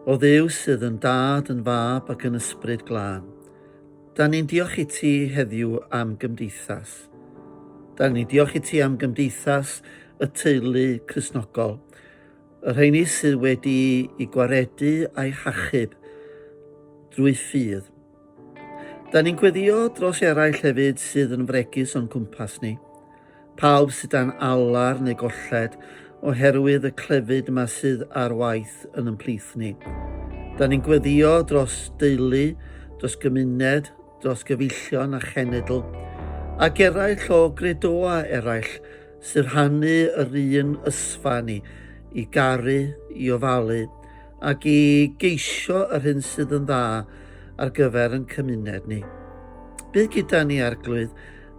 O Dduw sydd yn Dad, yn Fab ac yn Ysbryd Glân, da ni'n diolch i ti heddiw am gymdeithas. Da ni'n diolch i ti am gymdeithas y teulu Cristnogol, y rheini sydd wedi i gwaredu a'i hachub drwy ffydd. Da ni'n gweddio dros eraill hefyd sydd yn fregus o'n cwmpas ni. Pawb sydd dan alar neu golled oherwydd y clefyd yma sydd ar waith yn yn plith ni. Da ni'n gweddio dros deulu, dros gymuned, dros gyfeillion a chenedl, ac eraill o gredoau eraill sy'n rhannu yr un ysfa ni i garu, i ofalu, ac i geisio yr hyn sydd yn dda ar gyfer yn cymuned ni. Bydd gyda ni, Arglwydd,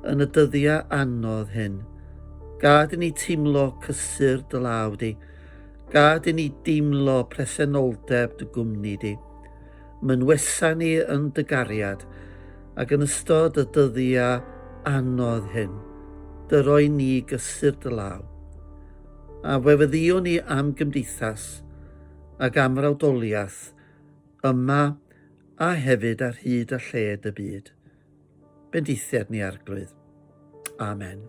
yn y dyddiau anodd hyn. Gad i ni teimlo cysur dy law di. Gad i ni deimlo presenoldeb dy gwmni di. Mynwesa ni yn dy gariad, ac yn ystod y dyddiau anodd hyn, dyroi ni gysur dy law. A wefyddiwn ni am gymdeithas ac am frawdoliaeth yma a hefyd ar hyd a lled y byd. Bendithiad ni Arglwydd. Amen.